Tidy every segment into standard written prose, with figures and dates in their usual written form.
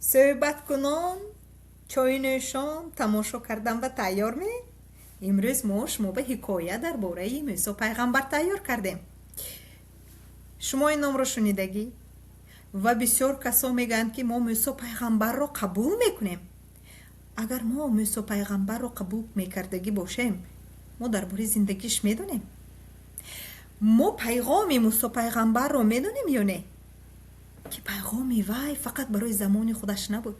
Суҳбаткунон, чойнӯшон, тамошо кардан ба тайёр ме? Имрӯз мо шумо ба ҳикоя дар бораи Мӯсо пайғамбар тайёр кардем. Шумо ин номро шунидагӣ? Ва бисёр касо мегӯянд, ки мо Мӯсо пайғамбарро қабул мекунем. Агар мо Мӯсо пайғамбарро қабул мекардагӣ бошем, мо дар бораи зиндагиш медонем? Мо пайғоми Мӯсо пайғамбарро медонем ё не? Ки пайғоми вай фақат барои замони худаш набуд,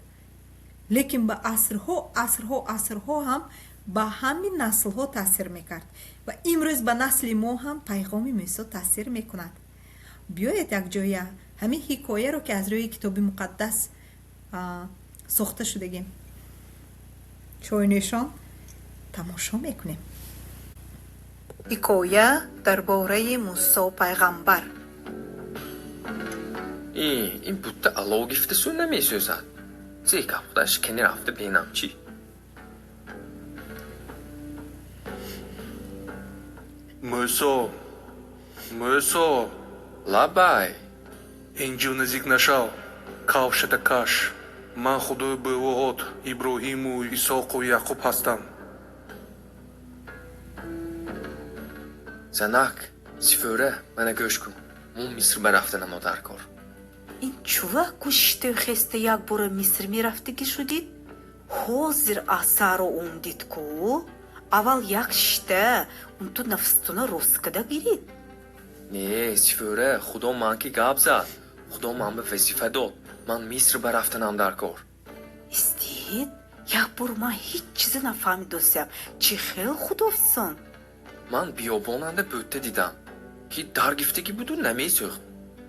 лекин ба асрҳо, асрҳо, асрҳо ҳам ба ҳамин наслҳо таъсир мекард ва имрӯз ба насли мо ҳам пайғоми Мӯсо таъсир мекунад. Биёед, якҷоя ҳамин ҳикояро, ки аз рӯи Китоби Муқаддас сохта шудагем, чойнӯшон тамошо мекунем. Ҳикоя дар бораи Мусо пайғамбар. Ин бутта алов гифта сӯ намесӯзад. Зе гап худаш кани рафта бинам чӣ. Мӯсо, Мӯсо! Лаббай. Инҷо наздик нашав, кавшата каш. Ман худои бувоҳот Иброҳиму Исоқу Яъқуб ҳастам. Занак, Сифӯра, мана гӯш кун. Мо Миср ба рафтанамо дар кор. Ин чува кӯшиштаю хеста якбора Миср мерафтагӣ шудид? Ҳозир асаро омдид ку? Аввал як шишта унту нафстуна рост када гирид. Не, Сифӯра, Худо ман ки гап зад. Худо ман ба вазифа дод. Ман Миср ба рафтанам дар кор. Истед, як бор ман ҳеҷ чизе нафаҳмидосиям. Чӣ хел худофсон? Ман биёбонанда бӯтта дидам, ки дар гифтагӣ буду намесӯхт.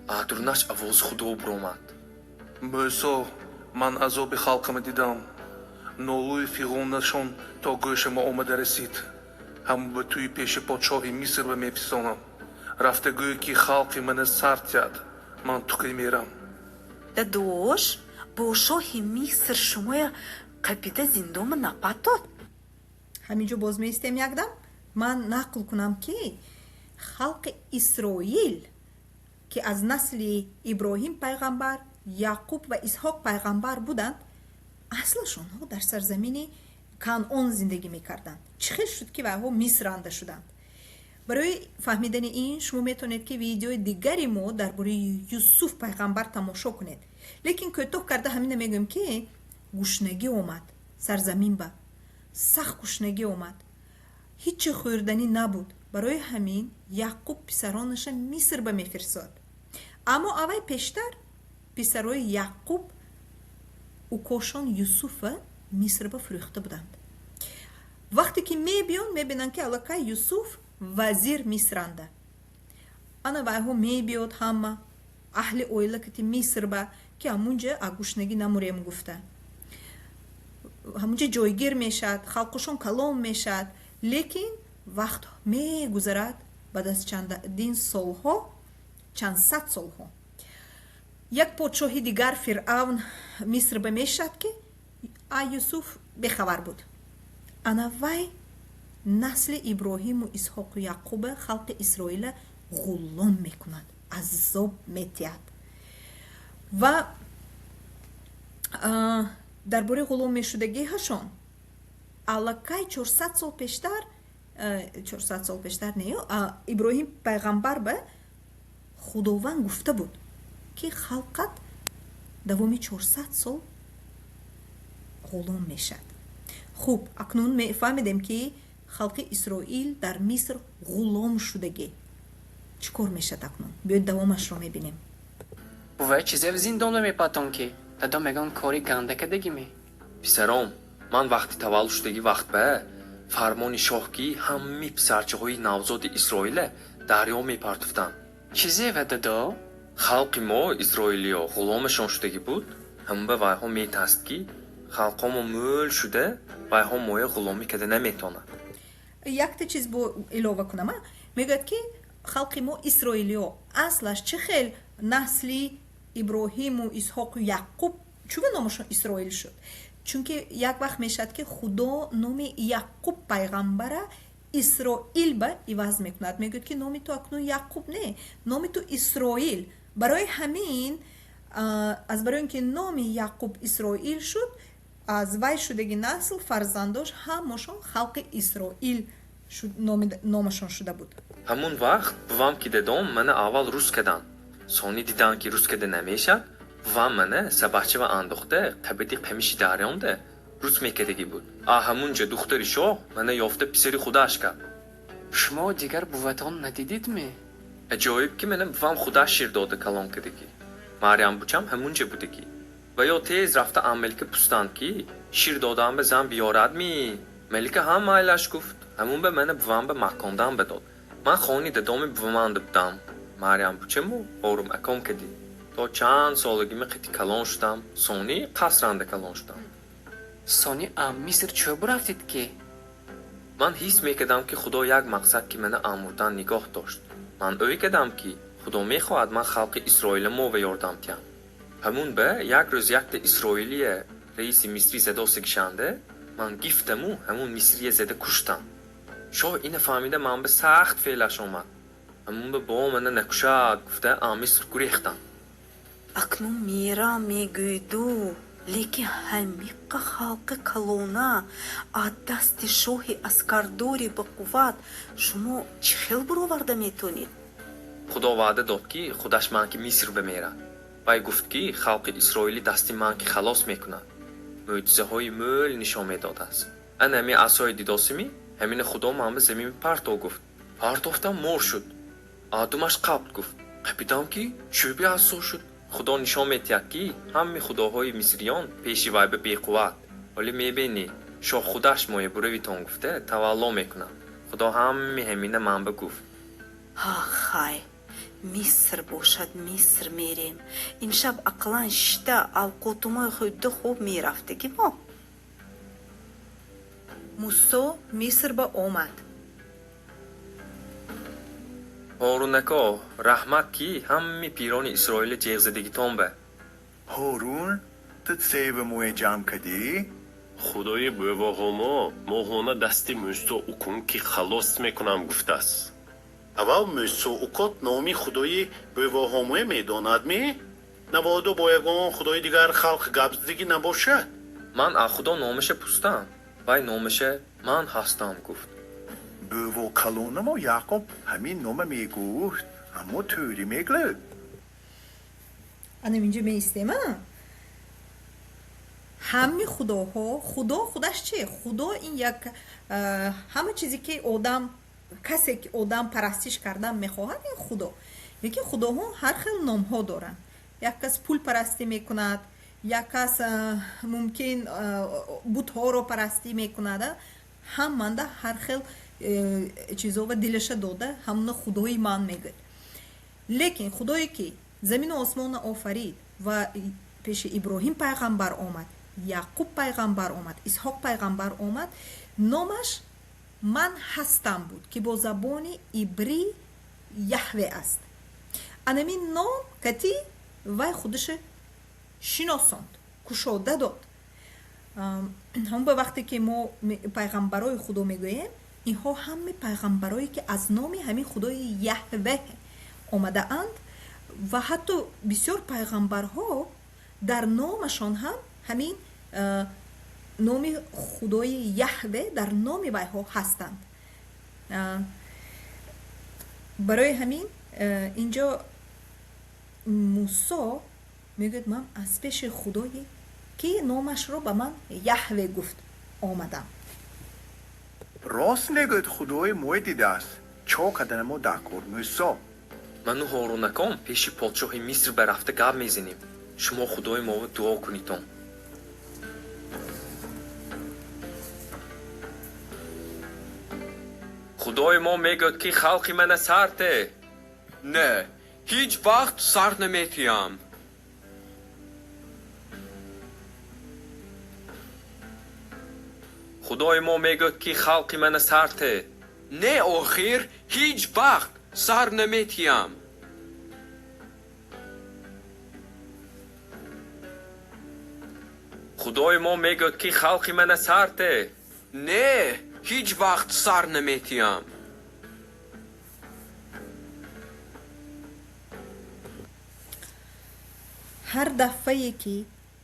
Адурнаш овози Худо буромад. Мӯсо, ман азоби халқама дидам. Нолуи фиғонашон то гӯшама омада расид. Ҳама ба тӯи пеши подшоҳи Миср ба мефисонам. Рафта гӯй, ки халқи мана сар тиҳад. Ман туқӣ мерам. Дадош, бо шоҳи Миср шумоя қапида зиндома напатод? Ҳамин ҷо боз меистем якдам. Ман нақл кунам, ки халқи Исроил, ки аз насли Иброҳим пайғамбар, Яъқуб ва Исҳоқ пайғамбар буданд, аслаш онҳо дар сарзамини Канъон зиндагӣ мекарданд. Чӣ хел шуд, ки вайҳо Миср анда шуданд? Барои фаҳмидани ин шумо метавонед, ки видеои дигари мо дар бораи Юсуф пайғамбар тамошо кунед, лекин кӯтоҳ карда ҳамина мегӯем, ки гушнагӣ омад сарзамин ба, сахт гушнагӣ омад, ҳичи хӯрданӣ набуд. Барои ҳамин Яъқуб писаронаша Миср ба мефирсод. Аммо аввай пештар писарои Яъқуб укошон Юсуфа Миср ба фурӯхта буданд. Вақте ки мебиён, мебинанд, ки аллакай Юсуф вазир Мисранда. Ана вайҳо мебиёд ҳама аҳли оила кати Миср ба, ки ҳамунҷа агушнагӣ намурем гуфта, ҳамунҷа ҷойгир мешавад, халқушон калон мешавад. Лекин вақт мегузарад, баъд аз чандин солҳо, чанд сад солҳо, як подшоҳи дигар, Фиръавн, Миср ба мешавад, ки а Юсуф бехабар буд. Ана вай насли Иброҳиму Исҳоқу Яъқуба, халқи Исроила ғулом мекунад, азоб метиҳад. Ва дар бораи ғулом мешудагиҳашон аллакай 400 сол пештар, 400 сол пештар не, Иброҳим пайғамбар ба Худованд гуфта буд, ки халқат давоми 400 сол ғулом мешавад. Хуб, акнун фаҳмидем, ки халқи Исроил дар Миср ғулом шудагӣ. Чӣ кор мешавад акнун? Биёед, давомашро мебинем. Бувай, чизе зиндон мепатон, ки дадо мегон, кори ганда кардагиме? Писаром, ман вақти таваллуд шудагӣ вақт ба фармони шоҳ, ки ҳамаи писарчаҳои навзоди Исроила дарё мепартуфтанд. Чизе ва, дадо? Халқи мо, исроилиё, ғуломашон шудагӣ буд. Ҳама ба вайҳо метаст, ки халқомо мӯл шуда, вайҳо моя ғуломӣ карда наметавонад. Якта чиз бо илова кунам. Мегӯяд, ки халқи мо, исроилиё, аслаш чӣ хел насли Иброҳиму Исҳоқу Яъқуб, чӯба номашон Исроил шуд? Чунки як вақт мешавад, ки Худо номи Яъқуб пайғамбара Исроил ба иваз мекунад. Мегӯяд, ки номи ту акнун Яъқуб не, номи ту Исроил. Барои ҳамин Аз барои он ки номи Яъқуб Исроил шуд, аз вай шудаги насл фарзандош ҳамашон халқи Исроил номашон шуда буд. Ҳамун вақт бувам ки дадом мана аввал рус кадан. Сони дидан ки рус када намешад, бувам мана сабахчава андохта қабати қамиши дарёнда рус мекардагӣ буд. А ҳамунҷа духтари шоҳ мана ёфта писари худаш кард. Шумо дигар буватон надидидми? Аҷоиб ки мана бувам худаш шир дода калон кардагӣ. Марьям бучам ҳамунҷа будагӣ. Ва ё тез рафта ан малика пустанд ки шир додаам ба зан биёрадми? Малика ҳам майлаш гуфт. Ҳамун ба мана бувам ба макондан бидод. Ман хони дадоми буваманда будам. Марьям бучаму орум аком кардӣ. То чанд солагими қити калон шудам, сони қасранда калон шудам. Сони ам Миср чӯ бурафтид ки? Ман ҳис мекардам ки Худо як мақсад ки мана амурдан нигоҳ дошт. Ман ӯй кардам ки Худо мехоҳад ман халқи Исроила мова ёрдам диҳам. Ҳамун ба як рӯз якта исроилия раиси мисрӣ задоса гишанда, ман гифтаму ҳамун мисрия зада куштам. Шоҳ ина фаҳмида ман ба сахт феълаш омад. Ҳамун ба бо мана накушад гуфта ам Миср гурехтам. Акнун мерам мегӯйду, лекин ҳамиқа халқи калона аз дасти шоҳи аскардори бақувват шумо чӣ хел буроварда метонед? Худо ваъда дод ки худаш ман ки Миср бимерад. Вай гуфт ки халқи исроилӣ дасти ман ки халос мекунад. Мӯъҷизаҳои мӯл нишон медодааст. Ана ҳамин асои дидосими, ҳамина Худо ман ба замин партов гуфт. Партофтам мор шуд. Адумаш қабд гуфт. Қапидам ки чӯби асо шуд. Худо нишон медиҳад ки ҳамаи худоҳои мисриён пеши вай ба беқувват. Ҳоле мебинӣ, шоҳ худаш моя буравитон гуфта тавалло мекунад. Худо ҳамаи ҳамина ман ба гуфт. Ҳа хай, Миср бошад, Миср мерем. Имшаб ақлан шишта авқотумои худда хуб мерафтагӣ мо. Мусо Миср ба омад. Ҳорунако, раҳмат ки ҳамаи пирони Исроила ҷеғ задагитон ба. Ҳорун, ту цева муе ҷамъ кардӣ? Худои бӯвоҳомо моҳона дасти Мӯсо укун ки халос мекунам гуфтааст. Аввал Мӯсо укот номи худои бӯвоҳомое медонад ми? Наводо бо ягон худои дигар халқ гап задагӣ набошад? Ман аз Худо номаша пустам. Вай номаша ман ҳастам гуфт. Бӯво калонамо Яъқуб ҳамин нома мегуфт, аммо тӯрӣ меглӯд. Анам инҷо меистем, а? Ҳамаи худоҳо, Худо худаш чи? Худо ин як ҳама чизе ки одам, касе ки одам парастиш кардан мехоҳад, ин Худо. Лекин худоҳо ҳар хел номҳо доранд. Як кас пул парастӣ мекунад, як кас мумкин бутҳоро парастӣ мекунад. Ҳаманда ҳар хел чизова дилаша дода, ҳамуна худои ман мегӯяд. Лекин худое ки замину осмонро офарид ва пеши Иброҳим пайғамбар омад, Яъқуб пайғамбар омад, Исҳоқ пайғамбар омад, номаш ман ҳастам буд, ки бо забони ибрӣ Яҳве аст. Анамин ном кати вай худаша шиносонд, кушода дод. Ҳамон ба вақте ки мо пайғамбарои Худо мегӯем, инҳо ҳамаи пайғамбарое ки аз номи ҳамин худои Яҳве омадаанд ва ҳатто бисёр пайғамбарҳо дар номашон ҳам ҳамин номи худои Яҳве дар номи вайҳо ҳастанд. Барои ҳамин инҷо Мусо мегӯяд ман аз пеши худое ки номашро ба ман Яҳве гуфт омадам. Рост мегӯяд, худои мое дидааст. Чо карданамо даркор, Мӯсо? Ману ҳорунакон пеши подшоҳи Миср ба рафта гап мезанем. Шумо худои моро дуо кунитон. Худои мо мегӯяд ки халқи мана сарте. Не, ҳеҷ вақт сар наметиҳам. Худои мо мегӯяд ки халқи мана сарте. Не, охир, ҳеҷ вақт сар наметиҳам. Худои мо мегӯяд ки халқи мана сарте. Не, ҳеҷ вақт сар наметиҳам. Ҳар дафъае ки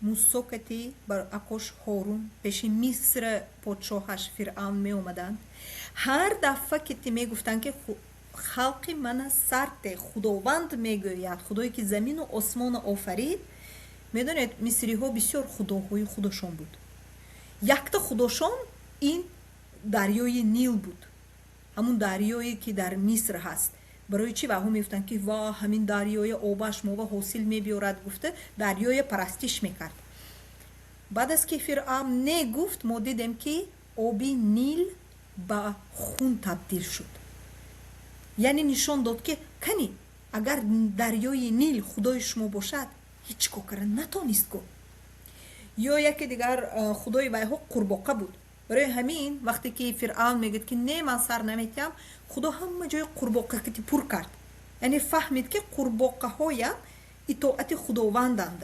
Мусо кати бар акош Ҳорун пеши Миср подшоҳаш Фиръавн меомаданд, ҳар дафъа ки ти мегуфтанд, ки халқи мана сарте, Худованд мегӯяд, Худое ки замину осмонро офарид. Медонед, мисриҳо бисёр худоҳои худашон буд. Якта худошон ин дарёи Нил буд, ҳамун дарёе ки дар Миср ҳаст. Барои чӣ ваҳо мегуфтанд, ки ва ҳамин дарёи обаш мова ҳосил мебиёрад гуфта, дарёя парастиш мекард. Баъд аз ки Фиръавн не гуфт, мо дидем, ки оби Нил ба хун табдил шуд. Яъне нишон дод, ки кани, агар дарёи Нил худои шумо бошад, ҳеҷ кор кара натонист ку. Ё яке дигар худои вайҳо қурбоқа буд. Барои ҳамин вақте ки Фиръавн мегӯяд, ки не, ман сар наметиҳам, Худо ҳама ҷои қурбоқакати пур кард. Яъне фаҳмид, ки қурбоқаҳоям итоати Худованданд.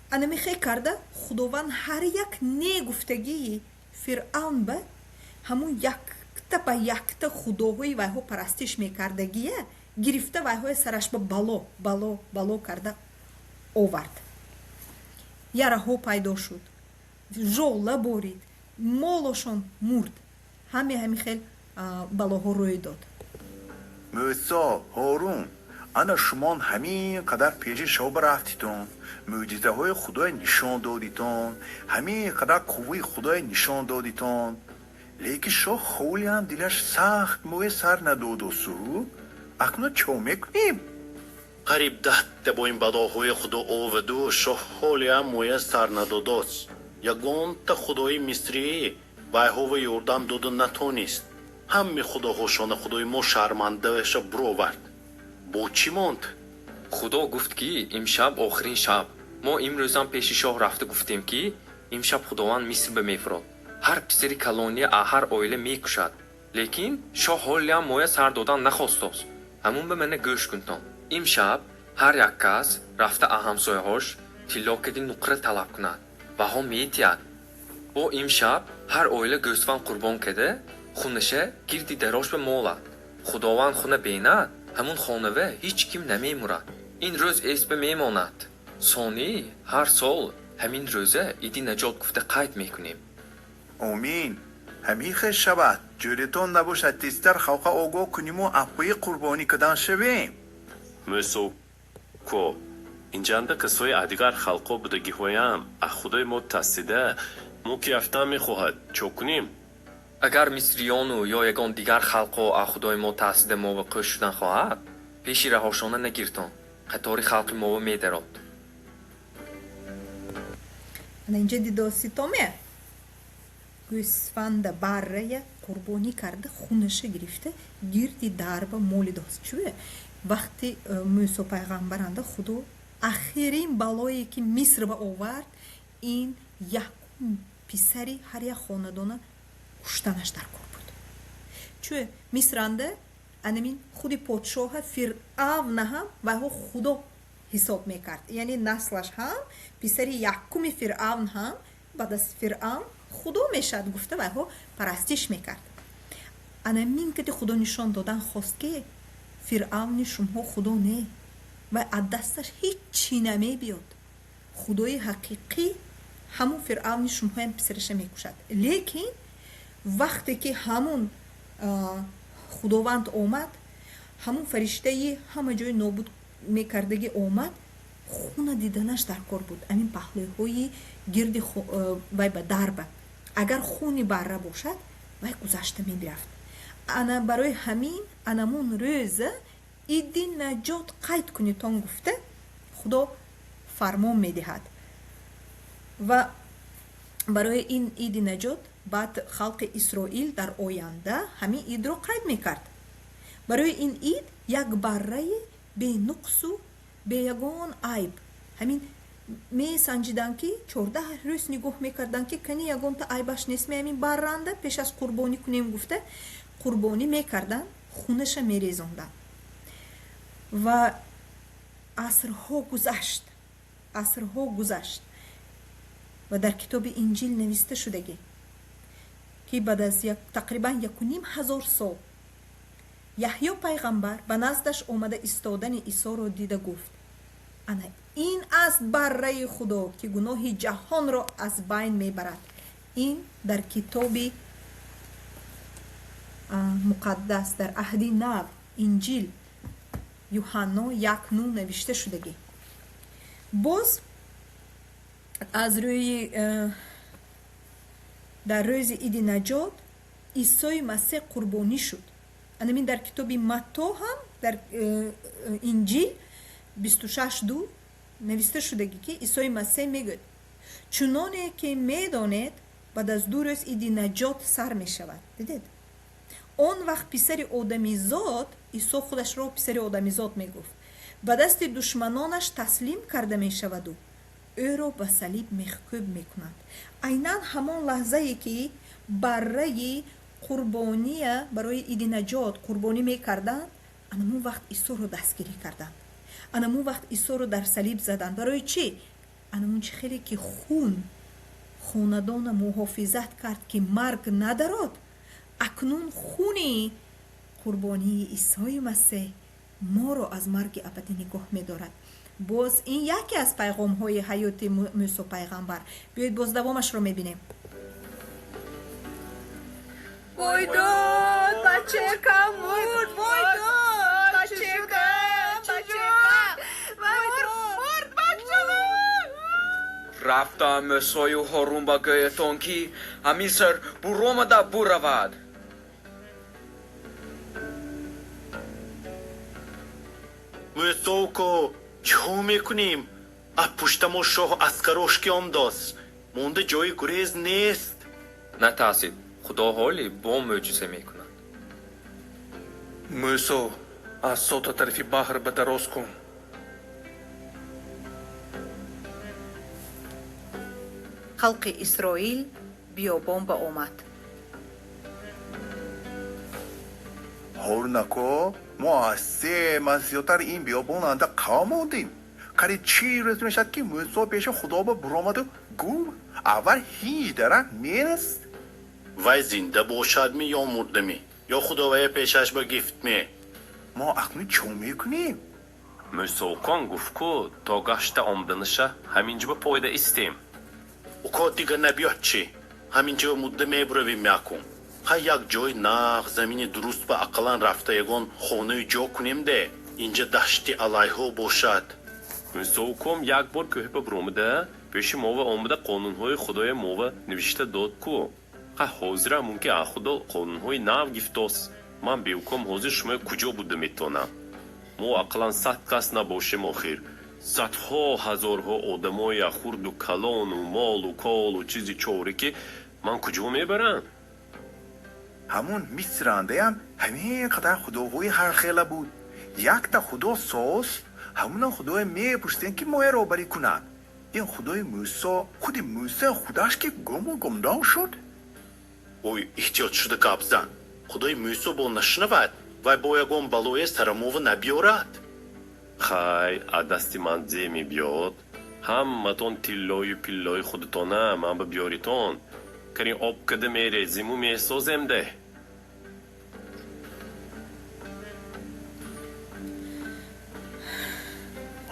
Анамихе карда, Худованд ҳар як не гуфтагии Фиръавн ба ҳамун якта ба якта худоҳои вайҳо парастиш мекардагия гирифта, вайҳои сараш ба бало, бало, бало карда овард. Яраҳо пайдо шуд, жола борид, молошон мурд, ҳаме ҳами хел балоҳо рӯй дод. Мӯсо, Ҳорун, ана шумон ҳамин қадар пеши шоба рафтитон, мӯъҷизаҳои Худоя нишон додитон, ҳамин қадар қувваи Худоя нишон додитон, лекин шоҳ ҳолиам дилаш сахт, мӯе сар надодосу. Акнун чо мекунем? Қариб 10та бо ин балоҳои Худо оваду, шоҳ ҳолиам мӯя сар надодост. Ягонта худои мисрӣ вайҳова ёрдам дода натонист. Ҳами худоҳошона Худои мо шармандаша буровард. Бо чӣ монд? Худо гуфт, ки имшаб охирин шаб. Мо имрӯзам пеши шоҳ рафта гуфтем, ки имшаб Худованд Миср ба мефурод, ҳар писари калония ҳар оила мекушад. Лекин шоҳ ҳолиам моя сар додан нахостааст. Ҳамун ба мана гӯш кунтон: имшаб ҳар як кас рафта а ҳамсояҳош тилло кади нуқра талаб кунад, ваҳо метиҳад. Бо имшаб ҳар оила гӯсфанд қурбон када, хунаша гирди дарош ба молад. Худованд хуна бинад, ҳамун хонава ҳеҷ ким намемурад. Ин рӯз эсба мемонад. Сонӣ ҳар сол ҳамин рӯза Иди наҷот гуфта қайд мекунем. Омин, ҳамин хел шавад. Ҷӯретон набошад, тезтар халқа огоҳ куниму аппои қурбонӣ кардан шавем. Мӯсо ко, инҷанда касои а дигар халқҳо будагиҳоям а Худои мо тасида, мо ки рафтан мехоҳад. Чо кунем? Агар мисриёну ё ягон дигар халқҳо а Худои мо таъсида мова қӯш шудан хоҳад, пеши раҳошона нагиртон, қатори халқи мова медарод. Ана инҷа дидоситоме, гӯсфанда баррая қурбонӣ карда, хунаша гирифта, гирди дарба молидост. Чӯе вақти Мӯсо пайғамбаранда Худо ахирин балое ки Миср ба овард, ин якум писари ҳар як хонадона куштанаш дар кор буд. Чӯе мисранда анамин худи подшоҳа Фиръавна ҳам вайҳо худо ҳисоб мекард. Яъне наслаш ҳам, писари якуми Фиръавн ҳам баъд аз Фиръавн худо мешавад гуфта, вайҳо парастиш мекард. Анамин кати Худо нишон додан хост, ки Фиръавни шумҳо худо не ва аз дасташ ҳиччи намебиёд. Худои ҳақиқӣ ҳамун Фиръавни шумҳоям писараша мекушад. Лекин вақте ки ҳамун Худованд омад, ҳамун фариштаи ҳама ҷои нобуд мекардагӣ омад, хуна диданаш дар кор буд. Амин паҳлӯҳои гирди вай ба дарба агар хуни барра бошад, вай гузашта мерафт. Ана барои ҳамин анамун рӯза Иди наҷот қайд кунитон гуфта, Худо фармон медиҳад. Ва барои ин Иди наҷот баъд халқи Исроил дар оянда ҳамин идро қайд мекард. Барои ин ид як барраи бенуқсу беягон айб ҳамин месанҷиданд, ки 14 рӯз нигоҳ мекарданд, ки кани ягонта айбаш нест ҳамин барранда, пеш аз қурбонӣ кунем гуфта, қурбонӣ мекарданд, хунаша мерезонданд. Ва асрҳо гузашт, асрҳо гузашт ва дар китоби Инҷил нависта шудагӣ, ки баъд аз тақрибан 1500 сол Яҳё пайғамбар ба наздаш омада истодани Исоро дида гуфт. Ана ин аст барраи Худо, ки гуноҳи ҷаҳонро аз байн мебарад. Ин дар Китоби Муқаддас, дар Аҳди Нав, Инҷил, Юҳанно 1:9 навишта шудагӣ. Боз аз рӯи дар рӯзи Иди Наҷот Исои Масеҳ қурбонӣ шуд. Анамин дар китоби Матто ҳам, дар Инҷил 26:2 нависта шудагӣ, ки Исои Масеҳ мегӯяд: чуноне ки медонед, баъд аз 2 рӯз Иди Наҷот сар мешавад. Дидед, он вақт Писари Одамизод, Исо худашро Писари Одамизод мегуфт, ба дасти душманонаш таслим карда мешаваду ӯро ба салиб мехкӯб мекунанд. Айнан ҳамон лаҳзае ки барраи қурбония барои Иди Наҷот қурбонӣ мекарданд, анамун вақт Исоро дастгирӣ карданд, анамун вақт Исоро дар салиб заданд. Барои чӣ? Анамун чӣ хеле ки хун хонадона муҳофизат кард, ки марг надарод, акнун хуни қурбонии Исои Масеҳ моро аз марги абадӣ нигоҳ медорад. Боз ин яке аз пайғомҳои ҳаёти Мӯсо пайғамбар. Биёед, боз давомашро мебинем. Вой дод, бачакам мурд, вой дод, бачакам, бачакам, мурд, бачам. Рафтам Мӯсою Ҳорун ба гӯятон, ки ҳамин буромада буравад. Мӯсоко, чӣ мекунем? Аз пуштамо шоҳ аскарош ки омдост, монда ҷои гурез нест. Натарсид, Худо ҳолӣ бо мӯъҷиза мекунад. Мӯсо, асота тарафи баҳр ба дароз кун. Халқи Исроил биёбон ба омад. Ҳорунако, мо аз 3 маҳ зиёдтар ин биёбонанда қавм мондем. Қариб 40 рӯз мешавад, ки Мӯсо пеши Худо ба буромаду гум, аввал ҳеҷ дарак нест. Вай зинда бошадми ё мурдами, ё Худовая пешаш ба гифтме? Мо акнун чӣ мекунем? Мӯсокон гуфт ку, то гашта омданаша ҳаминҷо ба пойда истем. Уко, дига набиёд чӣ? Ҳаминҷо мудда мебуравем якум. Ҳай, як ҷои нағ, замини дуруст ба ақаллан рафта ягон хонаю ҷо кунем де, инҷа дашти алайҳо бошад. Мӯсоуком як бор кӯҳ ба буромада, пеши мова омада, қонунҳои Худоя мова навишта дод ку. Ҳай, ҳозира мумкин а Худо қонунҳои нав гифтос. Ман беуком ҳозир шумоя куҷо буда метавонам? Мо ақаллан 100 кас набошем, охир садҳо ҳазорҳо одамоя, хурду калону молу колу чизи чоре, ки ман куҷо мебарам? Ҳамун мисрандаям ҳамин қадар худоҳои ҳархела буд. Якта худо сос, ҳамуна худое мепурсидем, ки моя роҳбарӣ кунад. Ин худои Мӯсо, худи Мӯсо худаш ки гуму гумдон шуд. Ой, эҳтиёт шуда гап зан. Худои Мӯсо бо нашунавад, вай бо ягон балое сарамова набиёрад. Хай, аз дасти ман зе мебиёд? Ҳаматон тиллою пиллои худатона ман ба биёритон, карин об када мерезиму месозем де.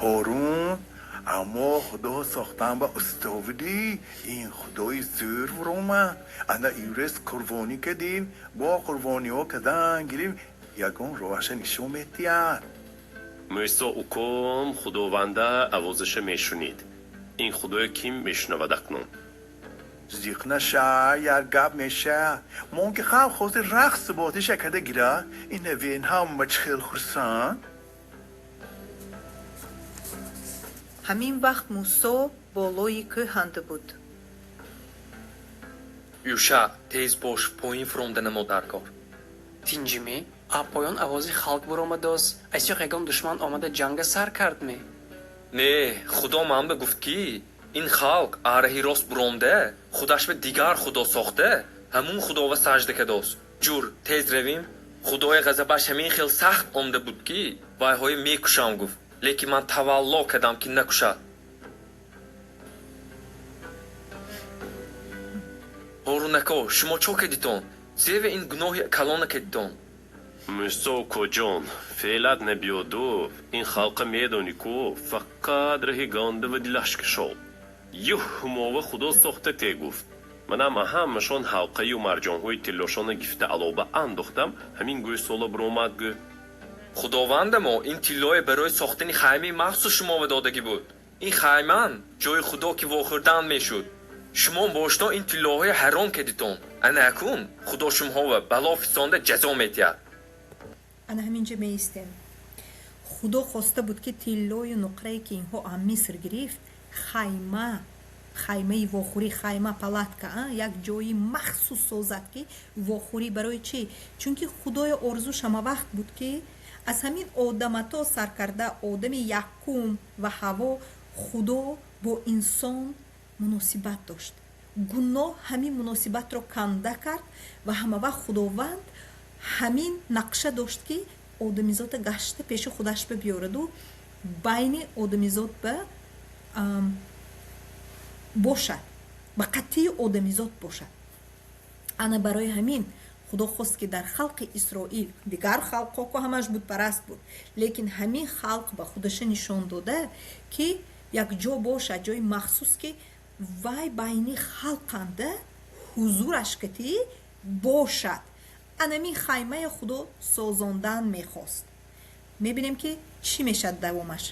Ҳорун, аммо худо сохтан ба устовидӣ, ин худои зӯр вуромад. Ана имрӯз қурбонӣ кардем, бо қурбониҳо кардан гирем, ягон роҳаша нишон медиҳад. Мӯсо уком Худованда овозаша мешунид. Ин худое ким мешунавад акнун? Зиқ наша, як гап меша. Мон ки халқ ҳозир рақсу ботиша карда гира, ина вен ҳама чӣ хел хурсанд. Ҳамин вақт Мусо болои кӯҳанда буд. Юша, тез бош, поин фуромда намо дар кор. Тинҷиме? А поён овози халқ буромадос. Айсёқ ягон душман омада ҷанга сар кардме? Не, Худо ман ба гуфт, ки ин халқ араҳи рост буромда, худаш ба дигар худо сохта, ҳамун худова сажда кадост. Ҷур, тез равем. Худои ғазабаш ҳамин хел сахт омда буд, ки вайҳои мекушам гуфт, лекин ман тавалло кардам, ки накушад. Ҳорунако, шумо чо кардитон? Зева ин гуноҳи калона кардитон? Мӯсо коҷон, феълат набиёду ин халқа медонӣ ку, фақат раҳи гандава дилаш кишод. Юҳ, мова худо сохта те гуфт. Манам ҳамашон ҳалқаю марҷонҳои тиллошона гифта алоба андохтам, ҳамин гӯйсола биромад гӯ. Худовандамо ин тиллое барои сохтани хаймаи махсус шумова додагӣ буд. Ин хайман ҷои худо ки вохӯрдан мешуд. Шумо бошто ин тиллоҳои ҳаром кардитон. Ана акун худо шумоҳова бало фисонда ҷазо медиҳад. Ана ҳаминҷа меистем. Худо хоста буд, ки тиллою нуқрае, ки инҳо аз Миср гирифт, хайма, хаймаи вохӯрӣ, хайма, палатка, як ҷои махсус созад, ки вохӯрӣ. Барои чӣ? Чунки худои орзуш ҳамавақт буд, ки аз ҳамин одамато сар карда, одами якум ва Ҳаво, худо бо инсон муносибат дошт. Гуноҳ ҳамин муносибатро канда кард ва ҳамавақт худованд ҳамин нақша дошт, ки одамизода гашта пеши худаш ба биёраду байни одамизод ба бошад, ба қатъии одамизод бошад. Ана барои ҳамин худо хост, ки дар халқи Исроил, дигар халқҳо ко ҳамаш бутпараст буд, лекин ҳамин халқ ба худаша нишон дода, ки як ҷо бошад, ҷои махсус, ки вай байни халқанда ҳузураш кати бошад. Анамин хаймаи худо созондан мехост. Мебинем, ки чӣ мешавад давомаш.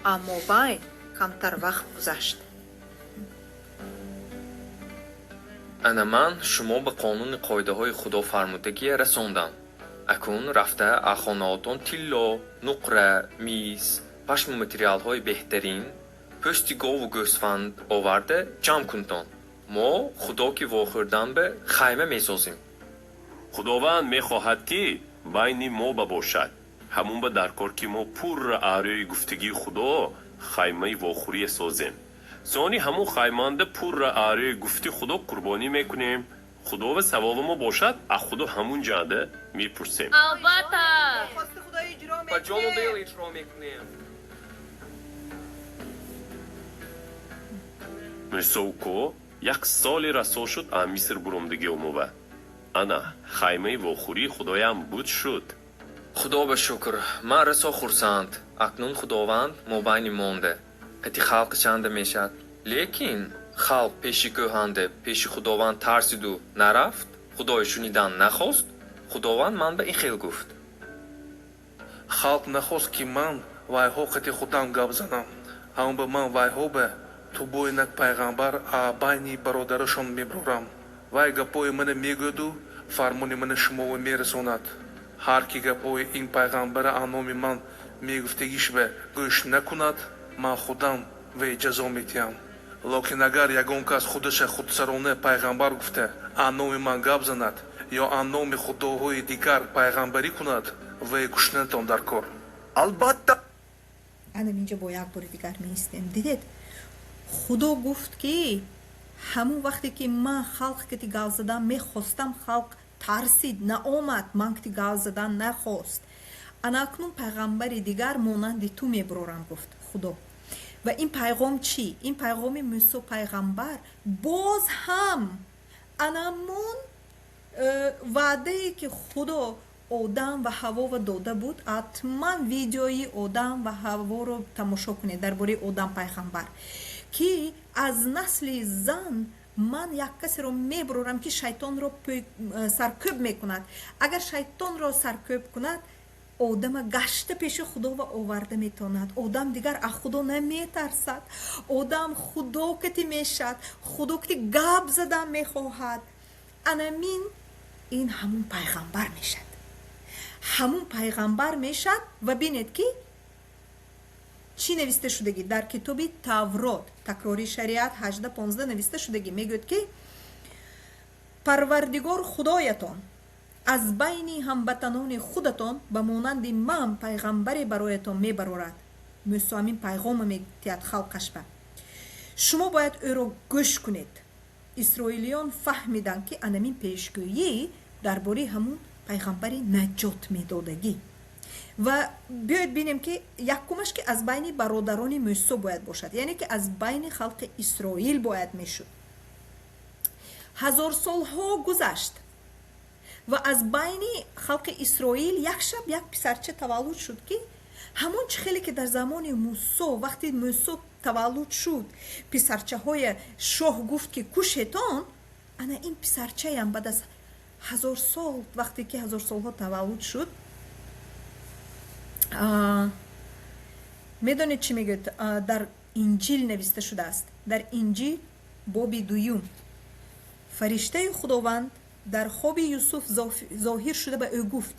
Аммо байн камтар вақт гузашт. Ана ман шумо ба қонуни қоидаҳои худо фармудагие расондам. Акун рафта аз хонаотон тилло, нуқра, мис, пашму материалҳои беҳтарин, пӯсти гову гӯсфанд оварда ҷамъ кунтон. Мо худо ки вохӯрдан ба хайма месозем. Худованд мехоҳад, ки байни мо ба бошад. Ҳамун ба дар кор, ки мо пурра аърӯи гуфтагии худо хаймаи вохӯрие созем. Сони ҳамун хайманда пурра аърӯи гуфти худо қурбонӣ мекунем. Худова савоби мо бошад, аз худо ҳамун ҷанда мепурсем. Албатта. Хости худо иҷро Ба ҷону дил мекунем. Иҷро мекунем. Мӯсо ко, як соли расо шуд аз Миср буромдагӣ омова. Ана хаймаи вохӯрии худоям буд шуд. Худо ба шукр, ман расо хурсанд. Акнун худованд мобайни монда қати халқи чанда мешавад. Лекин халқ пеши кӯҳанда пеши худованд тарсиду нарафт, худои шунидан нахост. Худованд ман ба ин хел гуфт. Халқ нахост, ки ман вайҳо қати худам гап занам. Ҳамон ба ман вайҳо ба тубоинак пайғамбар а байни бародарашон меброрам. Вай гапҳои мана мегӯяду фармони мана шуморо мерасонад. Ҳар ки гапҳои ин пайғамбара а номи ман мегуфтагиш ба гӯш накунад, ман худам вай ҷазо метиҳам. Локин агар ягон кас худаша худсарона пайғамбар гуфта а номи ман гап занад ё а номи худоҳои дигар пайғамбарӣ кунад, вай куштанатон дар кор. Албатта. Анам инҷа бо як бори дигар меистем. Дидед, худо гуфт, ки ҳамун вақте ки ман халқ кати гап задан мехостам, халқ тарсид, наомад, ман кати гап задан нахост. Ана акнун пайғамбари дигар монанди ту мебурорам, гуфт худо. Ва ин пайғом чӣ? Ин пайғоми Мусо пайғамбар боз ҳам анамун ваъдае, ки худо Одам ва Ҳавова дода буд. Ҳатман видеои Одам ва Ҳаворо тамошо кунед, дар бораи Одам пайғамбар, ки аз насли зан ман як касеро мебурорам, ки шайтонро саркӯб мекунад. Агар шайтонро саркӯб кунад, одама гашта пеши худова оварда метавонад. Одам дигар аз худо наметарсад, одам худо кати мешад, худо кати гап задан мехоҳад. Анамин ин ҳамун пайғамбар мешад, ҳамун пайғамбар мешад. Ва бинед, ки чӣ нависта шудагӣ дар китоби Таврот, такрори шариат 18:15 нависта шудагӣ. Мегӯяд, ки Парвардигор худоятон аз байни ҳамватанони худатон ба монанди ман пайғамбаре бароятон мебарорад. Мӯсо ҳамин пайғома метиҳад халқашба. Шумо бояд ӯро гӯш кунед. Исроилиён фаҳмиданд, ки анамин пешгӯӣ дар бораи ҳамун пайғамбари наҷот медодагӣ. Ва биёед бинем, ки якумаш, ки аз байни бародарони Мӯсо бояд бошад, яъне ки аз байни халқи Исроил бояд мешуд. Ҳазорсолҳо гузашт. Ва аз байни халқи Исроил як шаб як писарча таваллуд шуд, ки ҳамон чӣ хеле ки дар замони Мусо, вақти Мусо таваллуд шуд, писарчаҳоя шоҳ гуфт, ки кушетон, ана ин писарчаям баъд аз 1000 сол, вақте ки ҳазорсолҳо таваллуд шуд. Медонед, чӣ мегӯяд? Дар Инҷил нависта шудааст, дар Инҷил, боби дуюм: «Фариштаи Худованд дар хоби Юсуф зоҳир шуда, ба ӯ гуфт: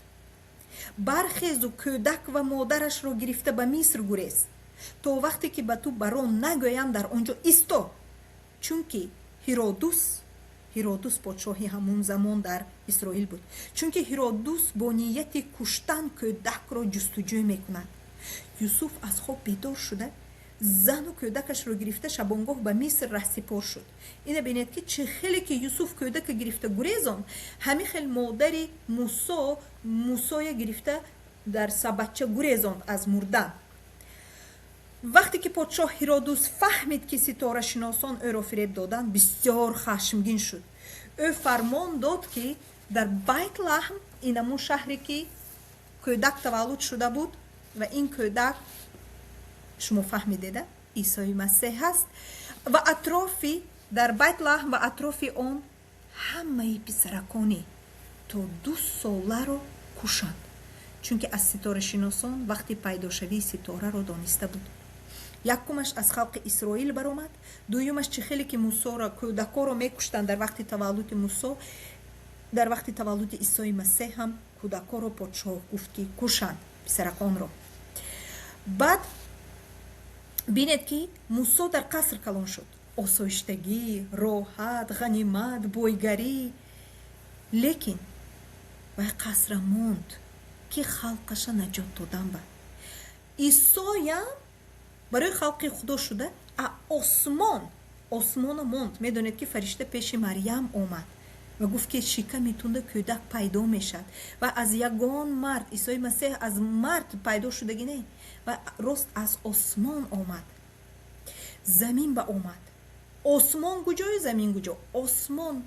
бархезу кӯдак ва модарашро гирифта, ба Миср гурез. То вақте ки ба ту барон нагӯям, дар он ҷо исто, чунки Ҳиродус», Ҳиродус подшоҳи ҳамун замон дар Исроил буд, «чунки Ҳиродус бо нияти куштан кӯдакро ҷустуҷӯ мекунад». Юсуф аз хоб бедор шуда, зану кӯдакашро гирифта, шабонгоҳ ба Миср раҳсипор шуд. Ина бинед, ки чӣ хеле ки Юсуф кӯдака гирифта гурезон, ҳамин хел модари Мусо Мусоя гирифта, дар сабатча гурезонд аз мурдан. Вақте ки подшоҳ Ҳиродус фаҳмид, ки ситорашиносон ӯро фиреб доданд, бисёр хашмгин шуд. Ӯ фармон дод, ки дар Байтлаҳм, ин ҳамун шаҳре ки кӯдак таваллуд шуда буд, ва ин кӯдак, шумо фаҳмидеда, Исои Масеҳ ҳаст, ва атрофи, дар Байтлаҳм ва атрофи он ҳамаи писаракони то 2 соларо кушанд, чунки аз ситорашиносон вақти пайдошавии ситораро дониста буд. Якумаш аз халқи Исроил баромад, дуюмаш, чӣ хеле ки Мусоро, кӯдакоро мекуштанд дар вақти таваллуди Мусо, дар вақти таваллуди Исои Масеҳ ҳам кӯдакоро подшоҳ гуфт, ки кушанд писараконро. Баъд бинед, ки Мусо дар қаср калон шуд: осоиштагӣ, роҳат, ғанимат, бойгарӣ. Лекин вай қасра монд, ки халқаша наҷот додан. Ба Исоям барои халқи Худо шуда, а осмон, осмона монд. Медонед, ки фаришта пеши Марьям омад ва гуфт, ки шиками тунда кӯдак пайдо мешавад ва аз ягон мард. Исои Масеҳ аз мард пайдо шудагӣ не, ва рост аз осмон омад, замин ба омад. Осмон куҷою замин куҷо? Осмон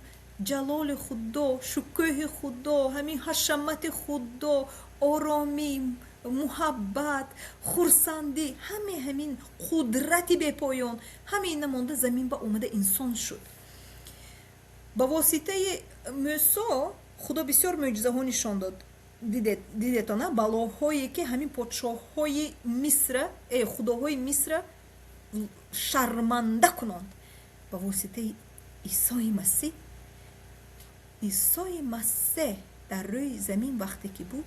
ҷалоли Худо, шукӯҳи Худо, ҳамин ҳашамати Худо, оромӣ, муҳаббат, хурсандӣ, ҳаме ҳамин қудрати бепоён, ҳамин намонда, замин ба омада, инсон шуд. Ба воситаи Мӯсо Худо бисёр мӯъҷизаҳо нишон дод. Дидетона, балоҳое ки ҳамин подшоҳҳои Мисра, худоҳои Мисра шарманда кунонд ба воситаи Исои Масеҳ. Исои Масеҳ дар рӯи замин вақте ки буд,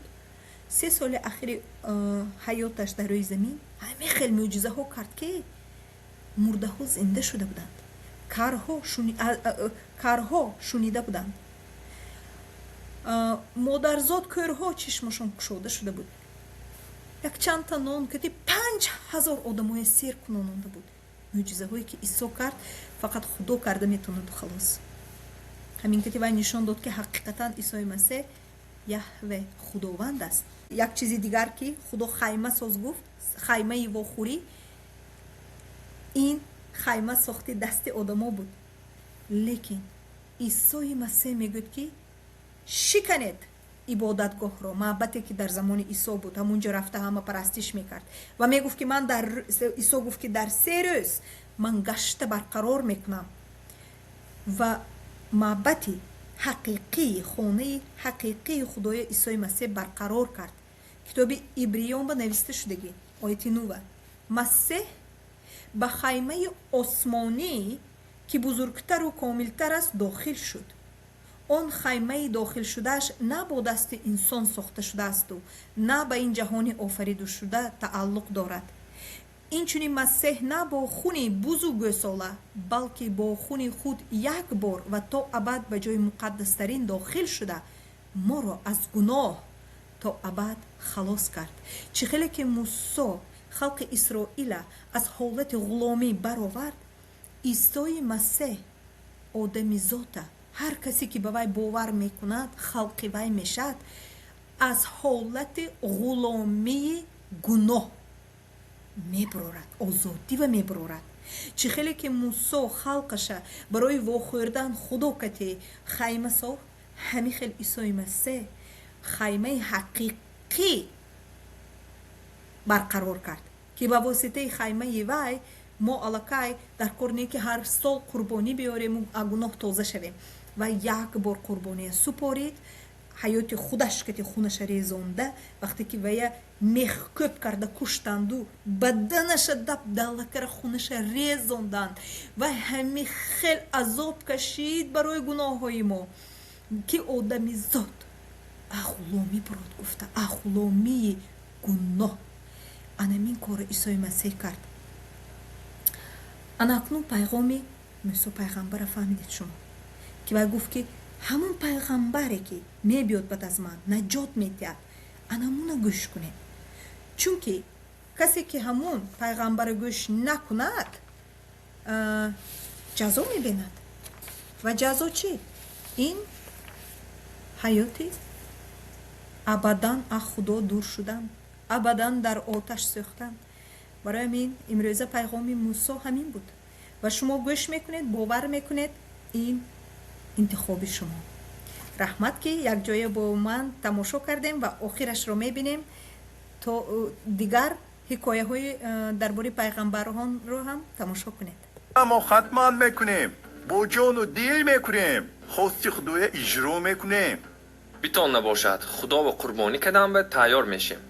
3 соли ахири ҳаёташ дар рӯи замин, ҳамин хел мӯъҷизаҳо кард, ки мурдаҳо зинда шуда буданд, карҳо шунида буданд, модарзод кӯрҳо чишмашон кушода шуда буд, якчандта нон кати 5000 одамоя сер кунононда буд. Мӯъҷизаҳое ки Исо кард, фақат Худо карда метавонаду халос. Ҳамин кати вай нишон дод, ки ҳақиқатан Исои Масеҳ Яҳве Худованд аст. Як чизи дигар, ки Худо хайма соз гуфт, хаймаи вохӯрӣ. Ин хайма сохти дасти одамо буд, лекин Исои Масеҳ мегӯяд, ки шиканед ибодатгоҳро, маъбаде ки дар замони Исо буд, ҳамунҷо рафта ҳама парастиш мекард, ва мегуфт, ки ман дар, Исо гуфт, ки дар 3 рӯз ман гашта барқарор мекунам ва маъбади ҳақиқии, хонаи ҳақиқии Худоя Исои Масеҳ барқарор кард. Китоби Ибриён ба нависта шудагӣ, ояти нува: «Масеҳ ба хаймаи осмонӣ, ки бузургтару комилтар аст, дохил шуд. Он хаймаи дохилшудааш на бо дасти инсон сохта шудаасту на ба ин ҷаҳони офаридашуда тааллуқ дорад. Инчунин Масеҳ на бо хуни бузу гӯсола, балки бо хуни худ як бор ва то абад ба ҷои муқаддастарин дохил шуда, моро аз гуноҳ то абад халос кард». Чӣ хеле ки Мусо халқи Исроила аз ҳолати ғуломӣ баровард, Исои Масеҳ одамизота, ҳар касе ки ба вай бовар мекунад, халқи вай мешавад, аз ҳолати ғуломии гуноҳ мебурорад, озодива мебурорад. Чӣ хеле ки Мусо халқаша барои вохӯрдан Худо кати хайма сохт. Ҳамин хел Исои Масеҳ хаймаи ҳақиқӣ барқарор кард, ки ба воситаи хаймаи вай мо аллакай дар кор не ки ҳар сол қурбонӣ биёрему аз гуноҳ тоза шавем. Ва як бор қурбония супорид, ҳаёти худаш кати хунаша резонда. Вақте ки вая мехкӯб карда куштанду баданаша дап далла кара хунаша резонданд, ва ҳами хел азоб кашид барои гуноҳҳои мо, ки одамизод аз ғуломӣ бурод гуфта, аз ғуломии гуноҳ. Анамин корро Исои Масеҳ кард. Ана акнун пайғоми Мусо пайғамбара фаҳмидед шумо, ки вай гуфт, ки ҳамон пайғамбаре ки мебиёд баъд аз ман, наҷот медиҳад, анамуна гӯш кунед, чунки касе ки ҳамун пайғамбара гӯш накунад, ҷазо мебинад. Ва ҷазо чӣ? Ин ҳаёти абадан аз Худо дур шудан, абадан дар оташ сӯхтан. Барои ҳамин имрӯза пайғоми Мусо ҳамин буд ва шумо гӯш мекунед, бовар мекунед, ин интихоби шумо. Раҳмат, ки якҷоя бо ман тамошо кардем ва охирашро мебинем, то дигар ҳикояҳои дар бораи пайғамбаронро ҳам тамошо кунед. Мо хатман мекунем, бо ҷону дил мекунем, хости Худоя иҷро мекунем. Битон набошад, Худо ба қурбонӣ кадан ба тайёр мешем.